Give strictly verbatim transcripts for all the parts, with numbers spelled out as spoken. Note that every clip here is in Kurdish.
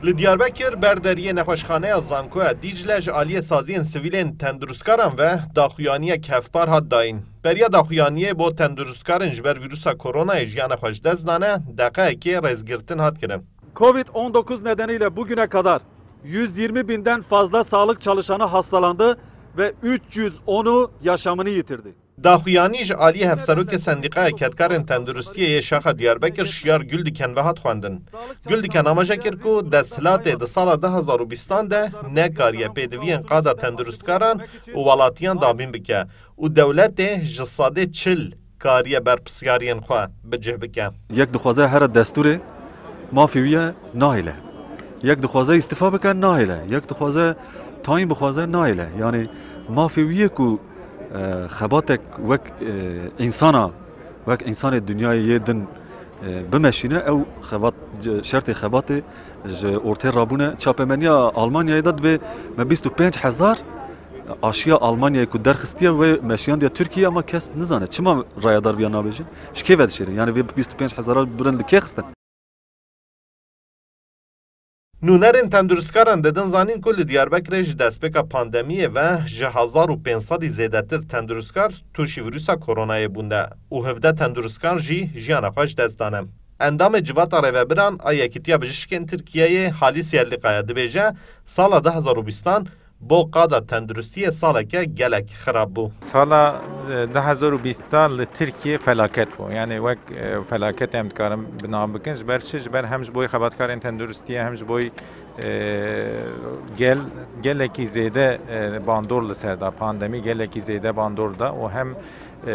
Li Diyarbekir ber deriyê nexweşxaneya Zankoya Dîcle ji aliyê saziyên sivîlên tenduristkaran ve daxuyaniyek hevpar hat dayîn. Beriya daxuyaniyê bo tenduristkarên ji ber vîrusa koronayê jiyana xwe ji dest dane, deqeyekê rêzgirtin hat kirin. Covid on dokuz nedeniyle bugüne kadar yüz yirmi binden fazla sağlık çalışanı hastalandı ve üç yüz onu yaşamını yitirdi. Daxuyanî ji aliyê Hevserokê Sendîqaya Kedkarên Tenduristiyê yê Şaxa Diyarbekir Şiyar Guldiken ve hat xwendin. Guldiken amaje kir ku desthilatê di sala du hezar û bîstan de nekariye pêdiviyên qada tenduristkaran û welatiyan dabîn bike û dewletê ji sedê çil kariye berpirsyariyên xwe bi cih bike. Yek dixwaze here destûrê mafê wî ye, nahêle. Yek dixwaze îstifa bike, nahêle. Yek dixwaze tayîn bixwaze, nahêle. Yanî mafê wî ye ku, e, xebatek wek, e, însana, wek însanê dinyayê yê din, e, bimeşîne, ew xebat, şertê xebatê ji ortê rabûne. Çapemeniya Almanyayê de dibê me bîst û pênc hezar aşiya Almanyayê ku derxistiye wê meşiyandiye Tirkiye, ama kes nizane. Çima rayedar viya nabêjin? Ji kê ve dişêrin? Yani vê bîst û pênc hezara birin li kê xistin? Nûnerên tenduristkaran didin zanîn ku li Diyarbekirê ji destpêka pandemiyê ve ji hezar û pênc sedî zêdetir tenduristgar tûşî vîrusa koronayê bûne û hevdeh tenduristkan jî jiyana xwe ji dest dane. Endamê Civata Rêvebiran a Yekîtiya Bijişkên Tirkiyeyê Halîs Yerlikaya dibêje, sala du hezar û bîstan bo qada tenduristiyê saleke gelek xirab bû. Sala, e, du hezar û bîstan li Tirkiye felaket bû. Yani wek, e, felaket em dikarin bi nav bikin. Ji ber çi? Ji ber hem ji bo xebatkarên tenduristiyê hem ji bo, e, gel, gelekî zêde, e, bandor li ser da. Pandemî gelekî zêde bandor da û hem, e,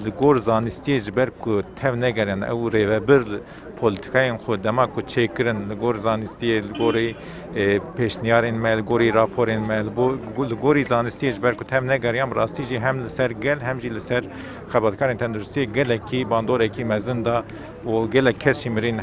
li gor zanistiyê ji ber ku tev negerin ew rêvebir polîtîkayên xwe dema ku çêkirin li gor zanistiyê, li gorî, e, pêşniyarên me, li gorî raporên me, li bo-, li gorî zanistiyê ji ber ku tev negeriyan, bi rastî jî hem li ser gel hem jî li ser xebatkarên tenduristiyê gelekî bandorekî mezin da û gelek kes jî mirîn.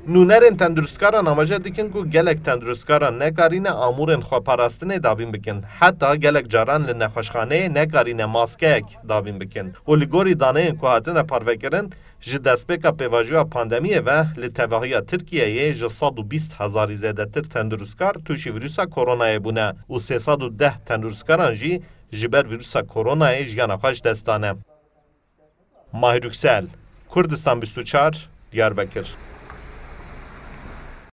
Nûnerên tenduristkaran amaje dikin ku gelek tenduristkaran nekarîne amûrên xweparastinê dabîn bikin. Heta gelek caran li nexweşxaneyê nekarîne maskeyek dabîn bikin û li gorî daneyên ku hatine parvekirin, ji destpêka pêvajoya pandemiyê ve li tevahiya Tirkiyeyê ji sed û bîst hezarî zêdetir tenduristgar tûşî vîrusa koronayê bûne û sê sed û deh tenduristkaran jî ji ber vîrusa koronayê jiyana xwe ji dest dane. Mahir Yüksel, Kurdistan bîst û çar, Diyarbekir.